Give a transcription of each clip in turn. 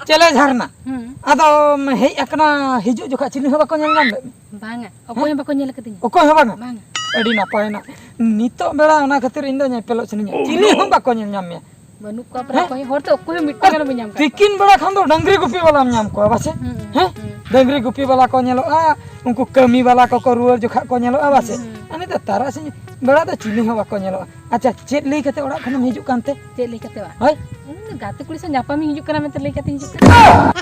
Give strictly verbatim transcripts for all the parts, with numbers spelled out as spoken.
ᱪᱮᱞᱮ ᱡᱷᱟᱨᱱᱟ᱾ ᱦᱩᱸ᱾ ᱟᱫᱚᱢ ᱦᱮᱡ ᱟᱠᱟᱱᱟ, ᱦᱤᱡᱩᱜ ᱡᱚᱠᱷᱟᱜ ᱪᱤᱞᱤ ᱦᱚᱸ ᱵᱟᱠᱚ ᱧᱮᱞ ᱧᱟᱢ ᱞᱮᱫ ᱢᱮ? ᱵᱟᱝᱟ, ᱚᱠᱚᱭ ᱦᱚᱸ ᱵᱟᱠᱚ ᱧᱮᱞ ᱟᱠᱟᱫᱤᱧᱟ᱾ ᱚᱠᱚᱭ ᱦᱚᱸ ᱵᱟᱝᱟ? ᱵᱟᱝᱟ᱾ ᱟᱹᱰᱤ ᱱᱟᱯᱟᱭᱮᱱᱟ᱾ ᱱᱤᱛᱚᱜ ᱵᱮᱲᱟ ᱚᱱᱟ ᱠᱷᱟᱹᱛᱤᱨ ᱤᱧ ᱫᱚ ᱧᱮᱯᱮᱞᱚᱜ ᱥᱟᱱᱟᱧᱟ᱾ ᱪᱤᱞᱤ ᱦᱚᱸ ᱵᱟᱠᱚ ᱧᱮᱞ ᱧᱟᱢ ᱢᱮᱭᱟ᱾ ᱵᱟᱹᱱᱩᱜ ᱠᱚᱣᱟ ᱯᱨᱟᱭ ᱦᱮᱸ? ᱚᱠᱚᱭ, ᱦᱚᱲ ᱛᱚ ᱚᱠᱚᱭ ᱦᱚᱸ ᱢᱤᱫᱴᱟᱝ ᱜᱟᱱ ᱵᱟᱹᱧ ᱧᱟᱢ ᱠᱟᱜ ᱠᱚᱣᱟ᱾ ᱛᱤᱠᱤᱱ ᱵᱮᱲᱟ ᱠᱷᱟᱱ ᱫᱚ ᱰᱟᱹᱝᱨᱤ ᱜᱩᱯᱤ ᱵᱟᱞᱟᱢ ᱧᱟᱢ ᱠᱚᱣᱟ ᱯᱟᱥᱮ? ᱦᱩᱸ, ᱦᱮᱸ? ᱦᱩᱸ᱾ ᱰᱟᱹᱝᱨᱤ ᱜᱩᱯᱤ ᱵᱟᱞᱟ ᱠᱚ ᱧᱮᱞᱚᱜᱼᱟ, ᱩᱱᱠᱩ ᱠᱟᱹᱢᱤ ᱵᱟᱞᱟ ᱠᱚᱠᱚ ᱨᱩᱣᱟᱹᱲ ᱡᱚᱠᱷᱟᱜ ᱠᱚ ᱧᱮᱞᱚᱜᱼᱟ ᱯᱟᱥᱮ? ᱦᱩᱸ, ᱦᱩᱸ᱾ ᱟᱨ ᱱᱤᱛᱚᱜ ᱛᱟᱨᱟᱥᱤᱧ ᱵᱮᱲᱟ ᱫᱚ ᱪᱤᱞᱤ ᱦᱚᱸ ᱵᱟᱠᱚ ᱧᱮᱞᱚᱜᱼᱟ᱾ ᱟᱪᱪᱷᱟ, ᱪᱮᱫ ᱞᱟᱹᱭ ᱠᱟᱛᱮ ᱚᱲᱟᱜ ᱠᱷᱚᱱᱮᱢ ᱦᱤᱡᱩᱜ ᱠᱟᱱᱛᱮ? ᱪᱮᱫ ᱞᱟᱹᱭ ᱠᱟᱛᱮ ᱵᱟ? ᱦᱳᱭ᱾ ᱩᱱᱤ ᱫᱚ ᱜᱟᱛᱮ ᱠᱩᱲᱤ ᱥᱟᱶ ᱧᱟᱯᱟᱢᱤᱧ ᱦᱤᱡᱩᱜ ᱠᱟᱱᱟ ᱢᱮᱱᱛᱮ ᱞᱟᱹᱭ ᱠᱟᱛᱮᱧ ᱦᱤᱡᱩᱜ ᱠᱟᱱᱟ᱾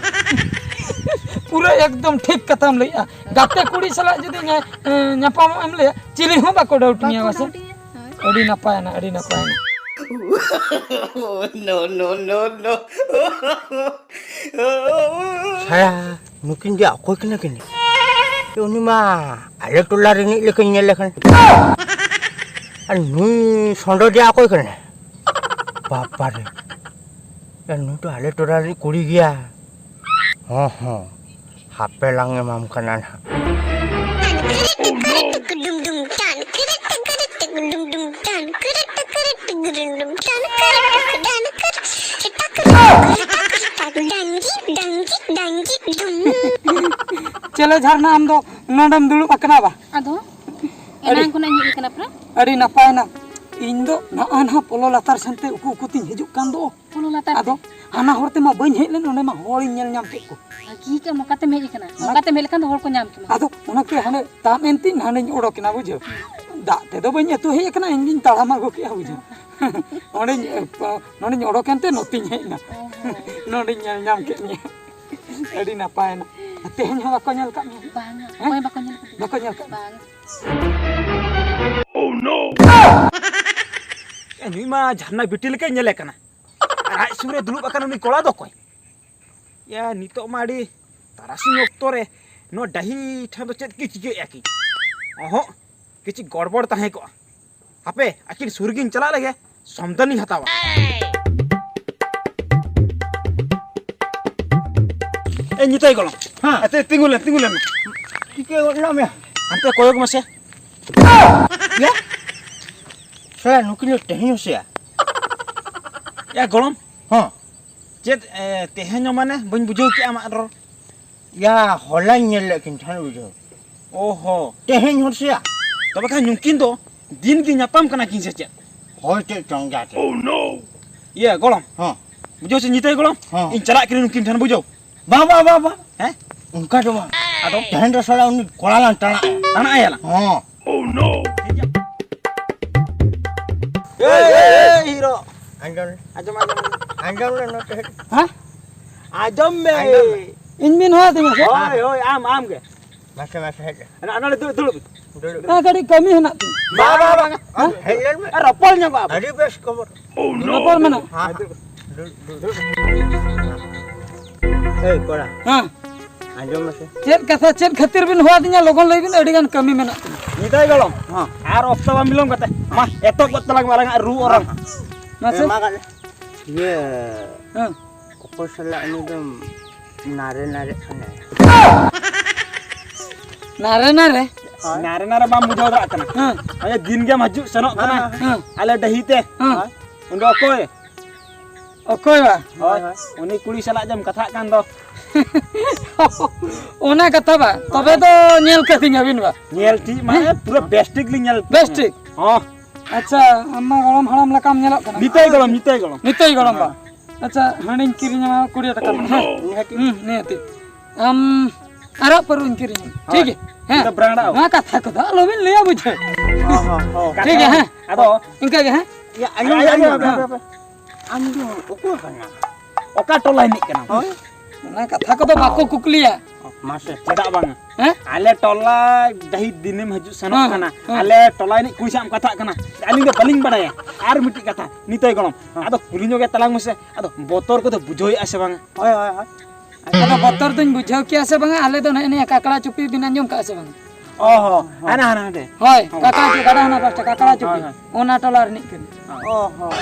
ᱯᱩᱨᱟᱹ ᱮᱠᱫᱚᱢ ᱴᱷᱤᱠ ᱠᱟᱛᱷᱟᱢ ᱞᱟᱹᱭᱮᱜᱼᱟ᱾ ᱜᱟᱛᱮ ᱠᱩᱲᱤ ᱥᱟᱞᱟᱜ ᱡᱩᱫᱤ ᱧᱟ-, ᱮᱸ, ᱧᱟᱯᱟᱢᱚᱜ ᱮᱢ ᱞᱟᱹᱭᱟ, ᱪᱤᱞᱤ ᱦᱚᱸ ᱵᱟᱠᱚ ᱰᱟᱣᱩᱴ ᱢᱮᱭᱟ ᱵᱟᱠᱚ ᱵᱟᱥᱮ? ᱰᱟᱣᱩᱴᱤᱧᱟ, ᱦᱳᱭ᱾ ᱟᱹᱰᱤ ᱱᱟᱯᱟᱭᱮᱱᱟ, ᱟᱹᱰᱤ ᱱᱟᱯᱟᱭᱮᱱᱟ᱾ No, no, no, no. ᱥᱟᱭᱟ, ᱱᱩᱠᱤᱱ ᱜᱮ ᱚᱠᱚᱭ ᱠᱟᱱᱟ ᱠᱤᱱ? ᱩᱱᱤ ᱢᱟ ᱟᱞᱮ ᱴᱚᱞᱟ ᱨᱤᱱᱤᱡ ᱞᱮᱠᱟᱧ ᱧᱮᱞ ᱞᱮᱠᱷᱟᱱ᱾ ᱟᱨ ᱱᱩᱭ ᱥᱚᱸᱰᱚ ᱫᱮ ᱚᱠᱚᱭ ᱠᱟᱱᱟᱭ? ᱵᱟᱵᱟ ᱨᱮ, ᱭᱟ, ᱱᱩᱭ ᱫᱚ ᱟᱞᱮ ᱴᱚᱞᱟ ᱨᱤᱱᱤᱡ ᱠᱩᱲᱤ ᱜᱮᱭᱟ᱾ ᱦᱚᱸ, ᱦᱚᱸ, ᱦᱟᱯᱮ ᱞᱟᱝ ᱮᱢᱟᱢ ᱠᱟᱱᱟ ᱱᱟᱦᱟᱜ᱾ ᱪᱮᱞᱮ ᱡᱷᱟᱨᱱᱟ, ᱟᱢ ᱫᱚ ᱱᱚᱰᱮᱢ ᱫᱩᱲᱩᱵ ᱟᱠᱟᱱᱟ ᱵᱟ? ᱟᱫᱚ ᱟᱹᱰᱤ ᱮᱱᱟᱝ ᱠᱷᱚᱱᱟᱜ ᱤᱧ ᱦᱮᱡ ᱟᱠᱟᱱᱟ ᱯᱨᱟ᱾ ᱟᱹᱰᱤ ᱱᱟᱯᱟᱭ ᱮᱱᱟ᱾ ᱤᱧ ᱫᱚ ᱱᱚᱜᱼᱚᱭ ᱱᱟᱦᱟᱜ ᱯᱚᱞᱚ ᱞᱟᱛᱟᱨ ᱥᱮᱱᱛᱮ ᱩᱠᱩ ᱩᱠᱩ ᱛᱤᱧ ᱦᱤᱡᱩᱜ ᱠᱟᱱ ᱫᱚ᱾ ᱯᱚᱞᱚ ᱞᱟᱛᱟᱨ ᱟᱫᱚ ᱛᱮ? ᱦᱟᱱᱟ ᱦᱚᱨ ᱛᱮᱢᱟ ᱵᱟᱹᱧ ᱦᱮᱡ ᱞᱮᱱ, ᱚᱸᱰᱮ ᱢᱟ ᱦᱚᱲᱤᱧ ᱧᱮᱞ ᱧᱟᱢ ᱠᱮᱫ ᱠᱚ᱾ ᱵᱷᱟᱹᱜᱤ ᱠᱮᱫ, ᱱᱚᱝᱠᱟᱛᱮᱢ ᱦᱮᱡ ᱟᱠᱟᱱᱟ᱾ ᱦᱮᱸ᱾ ᱱᱚᱝᱠᱟᱛᱮᱢ ᱦᱮᱡ ᱞᱮᱠᱷᱟᱱ ᱫᱚ ᱦᱚᱲ ᱠᱚ ᱧᱟᱢ ᱠᱮᱢᱟ᱾ ᱟᱫᱚ ᱚᱱᱟᱛᱮ ᱦᱟᱸᱰᱮ ᱛᱟᱵ ᱮᱱᱛᱤᱧ ᱦᱟᱸᱰᱮᱧ ᱚᱰᱚᱠ ᱮᱱᱟ, ᱵᱩᱡᱷᱟᱹᱣ᱾ ᱫᱟᱜ ᱛᱮᱫᱚ ᱵᱟᱹᱧ ᱟᱹᱛᱩ ᱦᱮᱡ ᱟᱠᱟᱱᱟ, ᱤᱧ ᱜᱤᱧ ᱛᱟᱲᱟᱢ ᱟᱹᱜᱩ ᱠᱮᱫᱼᱟ, ᱵᱩᱡᱷᱟᱹᱣ᱾ ᱚᱸᱰᱮᱧ, ᱱᱚᱸᱰᱮᱧ ᱚᱰᱚᱠ ᱮᱱᱛᱮ ᱱᱚᱛᱮᱧ ᱦᱮᱡ ᱮᱱᱟ᱾ ᱚ ᱦᱚᱸ᱾ ᱱᱚᱸᱰᱮᱧ ᱧᱮᱞ ᱧᱟᱢ ᱠᱮᱫ ᱢᱮᱭᱟ᱾ ᱟᱹᱰᱤ ᱱᱟᱯᱟᱭ ᱮᱱᱟ᱾ ᱛᱮᱦᱮᱧ ᱦᱚᱸ ᱵᱟᱠᱚ ᱧᱮᱞ ᱠᱟᱜ ᱢᱮᱭᱟ? ᱵᱟᱝᱟ, ᱦᱮᱸ? ᱚᱠᱚᱭ ᱵᱟᱠᱚ ᱧᱮᱞ ᱠᱟᱫᱤᱧᱟ? ᱵᱟᱠᱚ ᱧᱮᱞ ᱠᱟᱜ ᱢᱮᱭᱟ? ᱵᱟᱝ᱾ ᱮ, ᱱᱩᱭ ᱢᱟ ᱡᱷᱟᱨᱱᱟ ᱵᱤᱴᱤ ᱞᱮᱠᱟᱭ ᱧᱮᱞᱮ ᱠᱟᱱᱟ᱾ ᱟᱨ ᱟᱡ ᱥᱩᱨ ᱨᱮ ᱫᱩᱲᱩᱵ ᱟᱠᱟᱱ ᱩᱱᱤ ᱠᱚᱲᱟ ᱫᱚ ᱚᱠᱚᱭ? ᱭᱟ, ᱱᱤᱛᱚᱜ ᱢᱟ ᱟᱹᱰᱤ ᱛᱟᱨᱟᱥᱤᱧ ᱚᱠᱛᱚ ᱨᱮ ᱱᱚᱣᱟ ᱰᱟᱹᱦᱤ ᱴᱷᱮᱱ ᱫᱚ ᱪᱮᱫ ᱠᱤ ᱪᱤᱠᱟᱹᱭᱮᱫᱼᱟ ᱠᱤ? ᱚᱦᱚᱸ, ᱠᱤᱪᱷᱩ ᱜᱚᱲᱵᱚᱲ ᱛᱟᱦᱮᱸ ᱠᱚᱜᱼᱟ᱾ ᱦᱟᱯᱮ, ᱟᱹᱠᱤᱱ ᱥᱩᱨ ᱜᱤᱧ ᱪᱟᱞᱟᱜ ᱞᱮᱜᱮ, ᱥᱚᱢᱫᱟᱱᱤᱧ ᱦᱟᱛᱟᱣᱟ᱾ ᱮ, ᱧᱤᱛᱟᱹᱭ ᱜᱚᱲᱚᱢ᱾ ᱦᱮᱸ᱾ ᱟᱛᱮ, ᱛᱤᱸᱜᱩ ᱞᱮᱢ, ᱛᱤᱸᱜᱩ ᱞᱮᱢ᱾ ᱪᱤᱠᱟᱹ ᱜᱚᱫ ᱮᱱᱟ ᱢᱮᱭᱟ? ᱦᱟᱱᱛᱮ ᱠᱚᱭᱚᱜ ᱢᱮᱥᱮ᱾ ᱭᱟ? ᱥᱮ ᱱᱩᱠᱤᱱ ᱫᱚ ᱛᱮᱦᱮᱧ ᱦᱚᱸ ᱥᱮᱭᱟ? ᱭᱟ ᱜᱚᱲᱚᱢ᱾ ᱦᱚᱸ᱾ ᱪᱮᱫ, ᱮ, ᱛᱮᱦᱮᱧ ᱦᱚᱸ ᱢᱟᱱᱮ ᱵᱟᱹᱧ ᱵᱩᱡᱷᱟᱹᱣ ᱠᱮᱜᱼᱟ ᱟᱢᱟᱜ ᱨᱚᱲ᱾ ᱭᱟ, ᱦᱚᱞᱟᱧ ᱧᱮᱞ ᱞᱮᱫ ᱠᱤᱱ ᱛᱟᱦᱮᱸᱫ, ᱵᱩᱡᱷᱟᱹᱣ᱾ ᱚ ᱦᱚ᱾ ᱛᱮᱦᱮᱧ ᱦᱚᱸ ᱥᱮᱭᱟ? ᱛᱚᱵᱮ ᱠᱷᱟᱱ ᱱᱩᱠᱤᱱ ᱫᱚ ᱫᱤᱱ ᱜᱮ ᱧᱟᱯᱟᱢ ᱠᱟᱱᱟ ᱠᱤᱱ ᱥᱮ ᱪᱮᱫ? ᱦᱳᱭ, ᱪᱮᱫ ᱪᱚᱝ ᱡᱟᱛᱮ᱾ ᱤᱭᱟᱹ, ᱜᱚᱲᱚᱢ᱾ ᱦᱚᱸ᱾ ᱵᱩᱡᱷᱟᱹᱣ ᱥᱮ ᱧᱤᱛᱟᱹᱭ ᱜᱚᱲᱚᱢ? ᱦᱚᱸ᱾ ᱤᱧ ᱪᱟᱞᱟᱜ ᱠᱟᱹᱱᱟᱹᱧ ᱱᱩᱠᱤᱱ ᱴᱷᱮᱱ, ᱵᱩᱡᱷᱟᱹᱣ? ᱵᱟ, ᱵᱟ, ᱵᱟ, ᱵᱟ᱾ ᱦᱮᱸ? ᱚᱱᱠᱟ ᱫᱚ ᱵᱟᱝ᱾ ᱟᱫᱚ? ᱛᱮᱦᱮᱧ ᱫᱚ ᱥᱟᱞᱟ ᱩᱱᱤ ᱠᱚᱲᱟ ᱞᱟᱝ ᱴᱟᱲᱟᱜᱼᱟ᱾ ᱴᱟᱲᱟᱜ ᱟᱭᱟ ᱞᱟᱝ? ᱦᱚᱸ᱾ ᱮᱭ, ᱮᱭ, ᱮᱭ, ᱦᱤᱨᱳ᱾ ᱟᱸᱡᱚᱢ ᱞᱮ᱾ ᱟᱸᱡᱚᱢ, ᱟᱸᱡᱚᱢ᱾ ᱟᱸᱡᱚᱢ ᱞᱮ ᱱᱚᱛᱮ ᱦᱮᱡ᱾ ᱦᱮᱸ? ᱟᱸᱡᱚᱢ ᱢᱮ᱾ ᱟᱸᱡᱚᱢ ᱢᱮ᱾ ᱤᱧ ᱵᱤᱱ ᱦᱚᱦᱚ ᱟᱹᱫᱤᱧᱟ ᱥᱮ? ᱦᱳᱭ, ᱦᱳᱭ, ᱟᱢ, ᱟᱢ ᱜᱮ᱾ ᱢᱟᱥᱮ, ᱢᱟᱥᱮ, ᱦᱮᱡ ᱞᱮ᱾ ᱱᱚᱰᱮ ᱫᱩᱲᱩᱵ, ᱫᱩᱲᱩᱵ᱾ ᱫᱩᱲᱩᱵ᱾ ᱦᱮᱸ, ᱠᱟᱹᱴᱤᱡ ᱠᱟᱹᱢᱤ ᱦᱮᱱᱟᱜ ᱛᱤᱧᱟ᱾ ᱵᱟ, ᱵᱟ, ᱵᱟ᱾ ᱦᱮᱸ? ᱦᱮᱡ ᱞᱮᱱ ᱢᱮ᱾ ᱟᱨ ᱨᱚᱯᱚᱲ ᱧᱚᱜᱚᱜᱼᱟ ᱵᱚ᱾ ᱟᱹᱰᱤ ᱵᱮᱥ ᱠᱷᱚᱵᱚᱨ᱾ ᱨᱚᱯᱚᱲ ᱢᱮᱱᱟᱜᱼᱟ᱾ ᱦᱮᱸ, ᱦᱮᱸ᱾ ᱫᱩᱲᱩᱵ, ᱫᱩᱲᱩᱵ, ᱫᱩᱲᱩᱵ᱾ ᱮᱭ, ᱠᱚᱲᱟ᱾ ᱦᱮᱸ᱾ ᱟᱸᱡᱚᱢ ᱢᱮᱥᱮ᱾ ᱪᱮᱫ ᱠᱟᱛᱷᱟ, ᱪᱮᱫ ᱠᱷᱟᱹᱛᱤᱨ ᱵᱤᱱ ᱦᱚᱦᱚ ᱟᱹᱫᱤᱧᱟ? ᱞᱚᱜᱚᱱ ᱞᱟᱹᱭ ᱵᱤᱱ, ᱟᱹᱰᱤ ᱜᱟᱱ ᱠᱟᱹᱢᱤ ᱢᱮᱱᱟᱜ ᱛᱤᱧᱟ᱾ ᱧᱤᱫᱟᱹᱭ ᱜᱚᱲᱚᱢ᱾ ᱦᱮᱸ᱾ ᱟᱨ ᱚᱠᱛᱚ ᱵᱟᱝ ᱵᱤᱞᱚᱢ ᱠᱟᱛᱮ, ᱢᱟ, ᱮᱛᱚᱦᱚᱵ ᱜᱚᱫ ᱛᱟᱞᱟᱝ ᱢᱮ ᱟᱞᱟᱝᱟᱜ ᱨᱩ ᱚᱨᱚᱝ᱾ ᱦᱮᱸ, ᱢᱟ, ᱤᱭᱟᱹ, ᱦᱮᱸ᱾ ᱚᱠᱚᱭ ᱥᱟᱞᱟᱜ ᱩᱱᱤ ᱫᱚᱢ ᱱᱟᱨᱮ ᱱᱟᱨᱮᱜ ᱠᱟᱱᱟ? ᱱᱟᱨᱮ ᱱᱟᱨᱮ? ᱦᱳᱭ᱾ ᱱᱟᱨᱮ ᱱᱟᱨᱮ ᱵᱟᱢ ᱵᱩᱡᱷᱟᱹᱣ ᱫᱟᱲᱮᱭᱟᱜ ᱠᱟᱱᱟ᱾ ᱦᱮᱸ᱾ ᱟᱭᱟ, ᱫᱤᱱ ᱜᱮᱢ ᱦᱤᱡᱩᱜ ᱥᱮᱱᱚᱜ ᱠᱟᱱᱟ᱾ ᱦᱮᱸ᱾ ᱟᱞᱮ ᱰᱟᱹᱦᱤ ᱛᱮ᱾ ᱦᱮᱸ᱾ ᱩᱱᱤ ᱫᱚ ᱚᱠᱚᱭ? ᱚᱠᱚᱭ ᱵᱟ? ᱦᱳᱭ, ᱦᱳᱭ᱾ ᱩᱱᱤ ᱠᱩᱲᱤ ᱥᱟᱞᱟᱜ ᱡᱮᱢ ᱠᱟᱛᱷᱟᱜ ᱠᱟᱱ ᱫᱚ᱾ ᱚᱱᱟ ᱠᱟᱛᱷᱟ ᱵᱟ? ᱛᱚᱵᱮ ᱫᱚ ᱧᱮᱞ ᱠᱟᱹᱫᱤᱧᱟ ᱵᱤᱱ ᱵᱟ? ᱧᱮᱞ ᱴᱷᱤᱠ ᱢᱟᱱᱮ ᱦᱮᱸ? ᱯᱩᱨᱟᱹ ᱵᱮᱥ ᱴᱷᱤᱠ ᱞᱤᱧ ᱧᱮᱞ ᱵᱮᱥ ᱴᱷᱤᱠ? ᱦᱚᱸ᱾ ᱟᱪᱪᱷᱟ, ᱟᱢ ᱢᱟ ᱜᱚᱲᱚᱢ ᱦᱟᱲᱟᱢ ᱞᱮᱠᱟᱢ ᱧᱮᱞᱚᱜ ᱠᱟᱱᱟ᱾ ᱱᱤᱛᱟᱹᱭ ᱜᱚᱲᱚᱢ, ᱱᱤᱛᱟᱹᱭ ᱜᱚᱲᱚᱢ᱾ ᱱᱤᱛᱟᱹᱭ ᱜᱚᱲᱚᱢ ᱵᱟ? ᱦᱮᱸ᱾ ᱟᱪᱪᱷᱟ, ᱦᱟᱺᱰᱤᱧ ᱠᱤᱨᱤᱧᱟ ᱠᱩᱲᱤ ᱴᱟᱠᱟ ᱨᱮᱱᱟᱜ, ᱦᱮᱸ? ᱱᱤᱦᱟᱹᱛᱤ᱾ ᱦᱩᱸ, ᱱᱤᱦᱟᱹᱛᱤ᱾ ᱟᱢ ᱟᱨᱟᱜ ᱯᱟᱹᱨᱩᱧ ᱠᱤᱨᱤᱧᱟ, ᱦᱳᱭ᱾ ᱴᱷᱤᱠ ᱜᱮᱭᱟ? ᱦᱮᱸ᱾ ᱤᱧ ᱫᱚ brand ᱟᱜ᱾ ᱱᱚᱣᱟ ᱠᱟᱛᱷᱟ ᱠᱚᱫᱚ ᱟᱞᱚᱵᱤᱱ ᱞᱟᱹᱭᱟ, ᱵᱩᱡᱷᱟᱹᱣ᱾ ᱦᱚᱸ, ᱦᱚᱸ, ᱦᱚᱸ᱾ ᱴᱷᱤᱠ ᱜᱮᱭᱟ, ᱦᱮᱸ᱾ ᱟᱫᱚ ᱤᱱᱠᱟᱹ ᱜᱮ, ᱦᱮᱸ? ᱤᱭᱟᱹ, ᱟᱸᱡᱚᱢ, ᱟᱸᱡᱚᱢ, ᱟᱸᱡᱚᱢ, ᱟᱸᱡᱚᱢ, ᱦᱮᱸ᱾ ᱟᱸᱡᱚᱢ᱾ ᱟᱢ ᱫᱚ ᱚᱠᱚᱭ ᱠᱟᱱᱟ? ᱚᱠᱟ ᱴᱚᱞᱟ ᱨᱤᱱᱤᱡ ᱠᱟᱱᱟᱢ? ᱦᱳᱭ᱾ ᱚᱱᱟ ᱠᱟᱛᱷᱟ ᱠᱚᱫᱚ ᱵᱟᱠᱚ ᱠᱩᱠᱞᱤᱭᱟ᱾ ᱢᱟᱥᱮ᱾ ᱪᱮᱫᱟᱜ ᱵᱟᱝᱟ? ᱦᱮᱸ? ᱟᱞᱮ ᱴᱚᱞᱟ ᱰᱟᱹᱦᱤ ᱫᱤᱱᱮᱢ ᱦᱤᱡᱩᱜ ᱥᱮᱱᱚᱜ ᱦᱮᱸ, ᱠᱟᱱᱟ᱾ ᱦᱮᱸ᱾ ᱟᱞᱮ ᱴᱚᱞᱟ ᱨᱤᱱᱤᱡ ᱠᱩᱲᱤ ᱥᱟᱶ ᱮᱢ ᱠᱟᱛᱷᱟᱜ ᱠᱟᱱᱟ᱾ ᱟᱹᱞᱤᱧ ᱫᱚ ᱵᱟᱹᱞᱤᱧ ᱵᱟᱲᱟᱭᱟ᱾ ᱟᱨ ᱢᱤᱫᱴᱤᱡ ᱠᱟᱛᱷᱟ, ᱱᱤᱛᱟᱹᱭ ᱜᱚᱲᱚᱢ᱾ ᱦᱮᱸ᱾ ᱟᱫᱚ ᱠᱩᱞᱤ ᱧᱚᱜ ᱜᱮ ᱛᱟᱞᱟᱝ ᱢᱮᱥᱮ᱾ ᱟᱫᱚ ᱵᱚᱛᱚᱨ ᱠᱚᱫᱚ ᱵᱩᱡᱷᱟᱹᱣᱮᱫᱼᱟ ᱥᱮ ᱵᱟᱝᱟ? ᱦᱳᱭ, ᱦᱳᱭ, ᱦᱳᱭ᱾ ᱟᱫᱚ ᱵᱚᱛᱚᱨ ᱫᱚᱧ ᱵᱩᱡᱷᱟᱹᱣ ᱠᱮᱭᱟ ᱥᱮ ᱵᱟᱝᱟ? ᱟᱞᱮ ᱫᱚ ᱱᱮᱜᱼᱮ ᱱᱤᱭᱟᱹ ᱠᱟᱠᱲᱟ ᱪᱩᱯᱤ ᱵᱤᱱ ᱟᱸᱡᱚᱢ ᱠᱟᱜᱼᱟ ᱥᱮ ᱵᱟᱝᱟ? ᱚ ᱦᱚᱸ, ᱦᱟᱱᱟ, ᱦᱟᱱᱟ, ᱦᱟᱸᱰᱮ᱾ ᱦᱳᱭ, ᱦᱚᱸ᱾ ᱠᱟᱠᱲᱟ ᱪᱩᱯᱤ, ᱜᱟᱰᱟ ᱦᱟᱱᱟ ᱯᱟᱥᱴᱟ, ᱠᱟᱠᱲᱟ ᱪᱩᱯᱤ᱾ ᱦᱳᱭ, ᱦᱳᱭ᱾ ᱚᱱᱟ ᱴᱚᱞᱟ ᱨᱤᱱᱤᱡ ᱠᱟᱹᱱᱟᱹᱧ᱾ ᱚ ᱦᱚᱸ᱾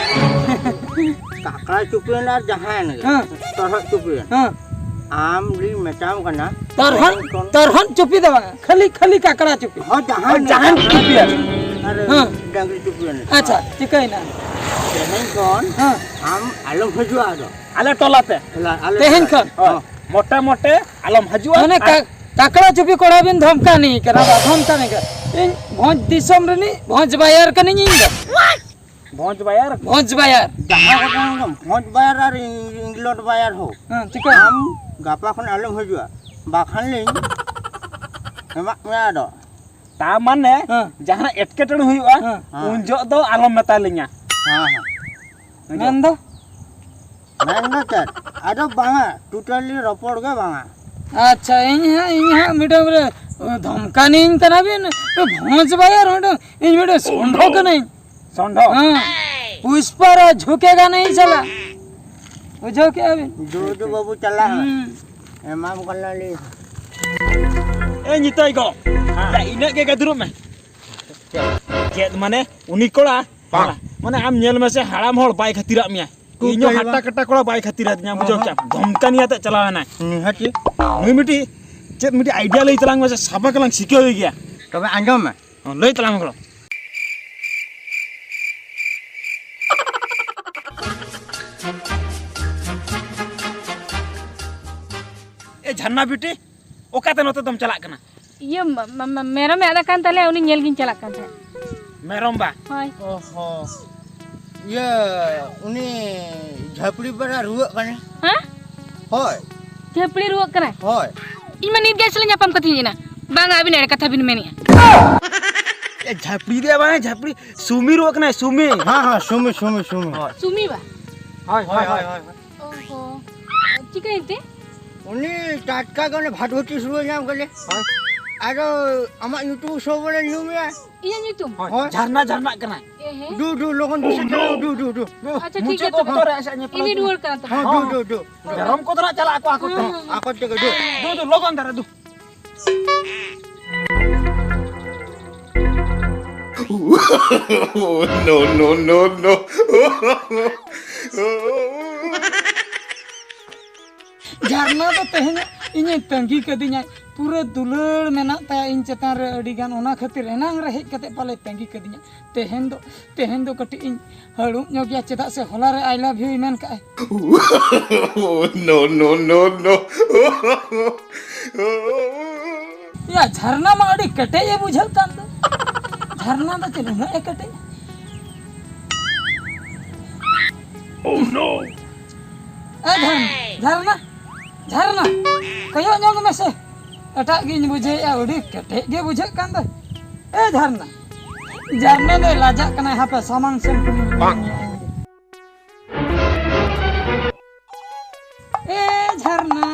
ᱠᱟᱠᱲᱟ ᱪᱩᱯᱤᱭᱮᱱ ᱟᱨ ᱡᱟᱦᱟᱸᱭᱮᱱ ᱜᱮ, ᱦᱮᱸ᱾ ᱛᱚᱨᱦᱚᱫ ᱪᱩᱯᱤᱭᱮᱱ᱾ ᱦᱮᱸ᱾ ᱟᱢ ᱞᱤᱧ ᱢᱮᱛᱟᱢ ᱠᱟᱱᱟ, ᱛᱚᱨᱦᱚᱫ, ᱛᱚᱨᱦᱚᱫ ᱠᱷᱚᱱ ᱛᱚᱨᱦᱚᱫ ᱪᱩᱯᱤ ᱫᱚ ᱵᱟᱝᱟ, ᱠᱷᱟᱹᱞᱤ, ᱠᱷᱟᱹᱞᱤ ᱠᱟᱠᱲᱟ ᱪᱩᱯᱤ᱾ ᱦᱚᱸ, ᱡᱟᱦᱟᱸᱭᱮᱱ ᱡᱟᱦᱟᱸᱭᱮᱱ ᱜᱮ᱾ ᱪᱩᱯᱤᱭᱮᱱ᱾ ᱟᱨ ᱦᱮᱸ᱾ ᱰᱟᱝᱨᱤ ᱪᱩᱯᱤᱭᱮᱱ᱾ ᱟᱪᱪᱷᱟ, ᱪᱤᱠᱟᱹᱭᱮᱱᱟ? ᱛᱮᱦᱮᱧ ᱠᱷᱚᱱ ᱦᱮᱸ᱾ ᱟᱢ ᱟᱞᱚᱢ ᱦᱤᱡᱩᱜᱼᱟ ᱟᱫᱚ᱾ ᱟᱞᱮ ᱴᱚᱞᱟ ᱛᱮ᱾ ᱟᱞᱮ, ᱟᱞᱮ ᱛᱮᱦᱮᱧ ᱴᱚᱞᱟ᱾ ᱠᱷᱚᱱ? ᱦᱳᱭ᱾ ᱦᱚᱸ᱾ ᱢᱚᱴᱮ ᱢᱚᱴᱮ ᱟᱞᱚᱢ ᱦᱤᱡᱩᱜᱼᱟ᱾ ᱢᱟᱱᱮ ᱟᱨ ᱠᱟ-, ᱠᱟᱠᱲᱟ ᱪᱩᱯᱤ ᱠᱚᱲᱟ ᱵᱤᱱ ᱫᱷᱚᱢᱠᱟᱱᱤ ᱠᱟᱱᱟ ᱵᱟ, ᱫᱷᱚᱢᱠᱟᱱᱤ ᱠᱟᱱᱟ᱾ ᱤᱧ ᱵᱷᱚᱸᱡᱽ ᱫᱤᱥᱚᱢ ᱨᱤᱱᱤᱡ ᱵᱷᱚᱸᱡᱽ ᱵᱟᱭᱟᱨ ᱠᱟᱹᱱᱟᱹᱧ ᱤᱧ ᱫᱚ᱾ ᱵᱷᱚᱸᱡᱽ ᱵᱟᱭᱟᱨ? ᱵᱷᱚᱸᱡᱽ ᱵᱟᱭᱟᱨ᱾ ᱡᱟᱦᱟᱸ ᱠᱚ ᱢᱮᱱᱟ ᱵᱷᱚᱸᱡᱽ ᱵᱟᱭᱟᱨ ᱟᱨ ᱤᱝ-, ᱤᱝᱞᱚᱴ ᱵᱟᱭᱟᱨ ᱦᱳ᱾ ᱦᱮᱸ, ᱪᱤᱠᱟᱹ? ᱟᱢ ᱜᱟᱯᱟ ᱠᱷᱚᱱ ᱟᱞᱚᱢ ᱦᱤᱡᱩᱜᱼᱟ, ᱵᱟᱠᱷᱟᱱ ᱞᱤᱧ ᱮᱢᱟᱜ ᱢᱮᱭᱟ ᱟᱫᱚ᱾ ᱛᱟ ᱢᱟᱱᱮ ᱦᱮᱸ᱾ ᱡᱟᱦᱟᱸ ᱮᱴᱠᱮᱴᱚᱬᱮ ᱦᱩᱭᱩᱜᱼᱟ, ᱦᱮᱸ᱾ ᱩᱱ ᱡᱚᱦᱚᱜ ᱫᱚ ᱟᱞᱚᱢ ᱢᱮᱛᱟ ᱞᱤᱧᱟ᱾ ᱦᱮᱸ, ᱦᱮᱸ᱾ ᱵᱩᱡᱷᱟᱹᱣ? ᱢᱮᱱ ᱫᱚ? ᱢᱮᱱ ᱫᱚ ᱪᱮᱫ? ᱟᱫᱚ ᱵᱟᱝᱟ, totally ᱨᱚᱯᱚᱲ ᱜᱮ ᱵᱟᱝᱟ᱾ ᱟᱪᱪᱷᱟ, ᱤᱧ ᱦᱟᱸᱜ, ᱤᱧ ᱦᱟᱸᱜ ᱢᱤᱫᱴᱟᱝ ᱨᱮ ᱫᱷᱚᱢᱠᱟᱱᱤᱧ ᱠᱟᱱᱟ ᱵᱤᱱ, ᱵᱷᱚᱸᱡᱽ ᱵᱟᱭᱟᱨ ᱢᱤᱫᱴᱟᱝ, ᱤᱧ ᱢᱤᱫᱴᱟᱝ ᱥᱚᱸᱰᱷᱚ ᱠᱟᱹᱱᱟᱹᱧ᱾ ᱥᱚᱸᱰᱷᱚ? ᱦᱮᱸ᱾ ᱯᱩᱥᱯᱟ ᱨᱮ ᱡᱷᱩᱠᱮᱜᱟ ᱱᱟᱦᱤᱸ ᱥᱟᱞᱟ᱾ ᱵᱩᱡᱷᱟᱹᱣ ᱠᱮᱜᱼᱟ ᱵᱤᱱ? ᱫᱩ ᱫᱩ ᱵᱟᱹᱵᱩ ᱪᱟᱞᱟᱜ ᱢᱮ᱾ ᱦᱩᱸ᱾ ᱮᱢᱟᱢ ᱠᱟᱱᱟᱞᱤᱧ᱾ ᱮ ᱧᱤᱛᱟᱹᱭ ᱜᱚ, ᱦᱮᱸ᱾ ᱭᱟ, ᱤᱱᱟᱹᱜ ᱜᱮ ᱜᱟᱹᱫᱩᱨᱚᱜ ᱢᱮ᱾ ᱪᱮᱫ ᱢᱟᱱᱮ? ᱩᱱᱤ ᱠᱚᱲᱟ, ᱵᱟᱝ᱾ ᱢᱟᱱᱮ ᱟᱢ ᱧᱮᱞ ᱢᱮᱥᱮ, ᱦᱟᱲᱟᱢ ᱦᱚᱲ ᱵᱟᱭ ᱠᱷᱟᱹᱛᱤᱨᱟᱜ ᱢᱮᱭᱟ᱾ ᱠᱚ ᱤᱧ ᱦᱚᱸ ᱠᱟᱹᱭ ᱦᱟᱴᱟ ᱵᱟᱝ᱾ ᱠᱟᱴᱟ ᱠᱚᱲᱟ ᱵᱟᱭ ᱠᱷᱟᱹᱛᱤᱨᱟᱫᱤᱧᱟ, ᱵᱩᱡᱷᱟᱹᱣ ᱦᱚᱸ᱾ ᱠᱮᱜᱼᱟᱢ? ᱫᱷᱚᱢᱠᱟᱱᱤ ᱟᱛᱮ ᱪᱟᱞᱟᱣ ᱮᱱᱟᱭ᱾ ᱱᱤᱦᱟᱹᱛᱤ᱾ ᱱᱩᱭ ᱢᱤᱫᱴᱤᱡ, ᱪᱮᱫ ᱢᱤᱫᱴᱤᱡ idea ᱞᱟᱹᱭ ᱛᱟᱞᱟᱝ ᱢᱮᱥᱮ, ᱥᱟᱵᱟ ᱠᱟᱞᱟᱝ ᱥᱤᱠᱟᱹᱣ ᱜᱮᱭᱟ᱾ ᱛᱚᱵᱮ ᱟᱸᱡᱚᱢ ᱢᱮ᱾ ᱦᱚᱸ, ᱞᱟᱹᱭ ᱛᱟᱞᱟᱝ ᱢᱮ ᱜᱚᱲᱚ᱾ ᱮ ᱡᱷᱟᱨᱱᱟ ᱵᱤᱴᱤ, ᱚᱠᱟᱛᱮ ᱱᱚᱛᱮ ᱫᱚᱢ ᱪᱟᱞᱟᱜ ᱠᱟᱱᱟ? ᱤᱭᱟᱹ, ᱢ-, ᱢ-, ᱢ-, ᱢᱮᱨᱚᱢᱮ ᱟᱫ ᱟᱠᱟᱱ ᱛᱟᱞᱮᱭᱟ, ᱩᱱᱤ ᱧᱮᱞ ᱜᱤᱧ ᱪᱟᱞᱟᱜ ᱠᱟᱱ ᱛᱟᱦᱮᱸᱫ᱾ ᱢᱮᱨᱚᱢ ᱵᱟ? ᱦᱳᱭ᱾ ᱚ ᱦᱚᱸ᱾ ᱤᱭᱟᱹ, ᱩᱱᱤ ᱡᱷᱟᱹᱯᱲᱤ ᱯᱟᱨᱟ ᱨᱩᱣᱟᱹᱜ ᱠᱟᱱᱟᱭ᱾ ᱦᱮᱸ? ᱦᱳᱭ᱾ ᱡᱷᱟᱹᱯᱲᱤ ᱨᱩᱣᱟᱹᱜ ᱠᱟᱱᱟᱭ? ᱦᱳᱭ᱾ ᱤᱧ ᱢᱟ ᱱᱤᱛ ᱜᱮ ᱟᱡ ᱥᱟᱞᱟᱜ ᱧᱟᱯᱟᱢ ᱠᱟᱛᱮᱧ ᱦᱮᱡ ᱮᱱᱟ᱾ ᱵᱟᱝᱟ, ᱟᱹᱵᱤᱱ ᱮᱲᱮ ᱠᱟᱛᱷᱟ ᱵᱤᱱ ᱢᱮᱱᱮᱜᱼᱟ᱾ ᱮ, ᱡᱷᱟᱹᱯᱲᱤ ᱫᱚ ᱵᱟᱝ, ᱡᱷᱟᱹᱯᱲᱤ, ᱥᱩᱢᱤ ᱨᱩᱣᱟᱹᱜ ᱠᱟᱱᱟᱭ, ᱥᱩᱢᱤ᱾ ᱦᱮᱸ, ᱦᱮᱸ, ᱥᱩᱢᱤ, ᱥᱩᱢᱤ, ᱥᱩᱢᱤ᱾ ᱦᱳᱭ᱾ ᱥᱩᱢᱤ ᱵᱟ? ᱦᱳᱭ, ᱦᱳᱭ, ᱦᱳᱭ, ᱦᱳᱭ᱾ ᱚ ᱦᱚᱸ᱾ ᱪᱤᱠᱟᱹᱭᱮᱱ ᱛᱮ? ᱩᱱᱤ ᱴᱟᱴᱠᱟ ᱜᱮ ᱚᱱᱮ ᱵᱷᱟᱴ ᱵᱷᱩᱴᱤ ᱥᱩᱨ ᱧᱟᱢ ᱠᱮᱫᱮ᱾ ᱦᱳᱭ᱾ ᱟᱫᱚ ᱟᱢᱟᱜ ᱧᱩᱛᱩᱢ ᱥᱚᱵ ᱵᱚᱞᱮ ᱧᱩᱢᱮᱭᱟ᱾ ᱤᱧᱟᱹᱜ ᱧᱩᱛᱩᱢ? ᱦᱳᱭ, ᱦᱳᱭ᱾ ᱡᱷᱟᱨᱱᱟ ᱡᱷᱟᱨᱱᱟᱜ ᱠᱟᱱᱟ᱾ ᱮ ᱦᱮᱸ᱾ ᱫᱩ, ᱫᱩ, ᱞᱚᱜᱚᱱ ᱫᱩ, ᱥᱮᱴᱮᱨ, ᱫᱩ, ᱫᱩ, ᱫᱩ᱾ ᱟᱪᱪᱷᱟ, ᱴᱷᱤᱠ ᱢᱩᱪᱟᱹᱫ ᱜᱮᱭᱟ, ᱛᱚᱵᱮ᱾ ᱚᱠᱛᱚ ᱨᱮ ᱟᱡ ᱥᱟᱶ ᱧᱮᱯᱮᱞ ᱤᱧ ᱦᱩᱭᱩᱜ ᱨᱩᱣᱟᱹᱲ ᱠᱟᱱᱟ ᱛᱚᱵᱮ᱾ ᱦᱚᱸ, ᱫᱩ, ᱦᱚᱸ᱾ ᱫᱩ, ᱫᱩ᱾ ᱦᱚᱸ᱾ ᱢᱮᱨᱚᱢ ᱠᱚᱫᱚ ᱱᱟᱜ ᱪᱟᱞᱟᱜ ᱟᱠᱚ ᱟᱠᱚ ᱛᱮ᱾ ᱦᱚᱸ, ᱦᱚᱸ, ᱦᱚᱸ᱾ ᱫᱩ, ᱫᱩ, ᱞᱚᱜᱚᱱ ᱫᱷᱟᱨᱟ, ᱫᱩ᱾ No, no, no, no. ᱡᱷᱟᱨᱱᱟ ᱫᱚ ᱛᱮᱦᱮᱧ ᱤᱧᱮ ᱛᱟᱺᱜᱤ ᱠᱟᱹᱫᱤᱧᱟ᱾ ᱯᱩᱨᱟᱹ ᱫᱩᱞᱟᱹᱲ ᱢᱮᱱᱟᱜ ᱛᱟᱭᱟ ᱤᱧ ᱪᱮᱛᱟᱱ ᱨᱮ ᱟᱹᱰᱤ ᱜᱟᱱ, ᱚᱱᱟ ᱠᱷᱟᱹᱛᱤᱨ ᱮᱱᱟᱝ ᱨᱮ ᱦᱮᱡ ᱠᱟᱛᱮ ᱯᱟᱞᱮ ᱛᱟᱺᱜᱤ ᱠᱟᱹᱫᱤᱧᱟ᱾ ᱛᱮᱦᱮᱧ ᱫᱚ, ᱛᱮᱦᱮᱧ ᱫᱚ ᱠᱟᱹᱴᱤᱡ ᱤᱧ ᱦᱟᱹᱲᱩᱵ ᱧᱚᱜ ᱜᱮᱭᱟ, ᱪᱮᱫᱟᱜ ᱥᱮ ᱦᱚᱞᱟ ᱨᱮ "I love you" ᱢᱮᱱ ᱠᱟᱜᱼᱟᱭ᱾ Oh, no, no, no, no. ᱭᱟ, ᱡᱷᱟᱨᱱᱟ ᱢᱟ ᱟᱹᱰᱤ ᱠᱮᱴᱮᱡ ᱮ ᱵᱩᱡᱷᱟᱹᱜ ᱠᱟᱱ ᱫᱚ᱾ ᱡᱷᱟᱨᱱᱟ ᱫᱚ ᱪᱮᱫ ᱩᱱᱟᱹᱜ ᱮ ᱠᱮᱴᱮᱡ? Oh, no. ᱮ ᱡᱷᱟᱨᱱᱟ, ᱡᱷᱟᱨᱱᱟ, ᱡᱷᱟᱨᱱᱟ, ᱠᱚᱭᱚᱜ ᱧᱚᱜ ᱢᱮᱥᱮ, ᱮᱴᱟᱜ ᱜᱤᱧ ᱵᱩᱡᱷᱟᱹᱣᱮᱫᱼᱟ, ᱟᱹᱰᱤ ᱠᱮᱴᱮᱡ ᱜᱮ ᱵᱩᱡᱷᱟᱹᱜ ᱠᱟᱱ ᱫᱚ᱾ ᱮ ᱡᱷᱟᱨᱱᱟ, ᱡᱷᱟᱨᱱᱟ ᱫᱚᱭ ᱞᱟᱡᱟᱜ ᱠᱟᱱᱟᱭ, ᱦᱟᱯᱮ ᱥᱟᱢᱟᱝ ᱥᱮᱱ᱾ ᱮ ᱡᱷᱟᱨᱱᱟ,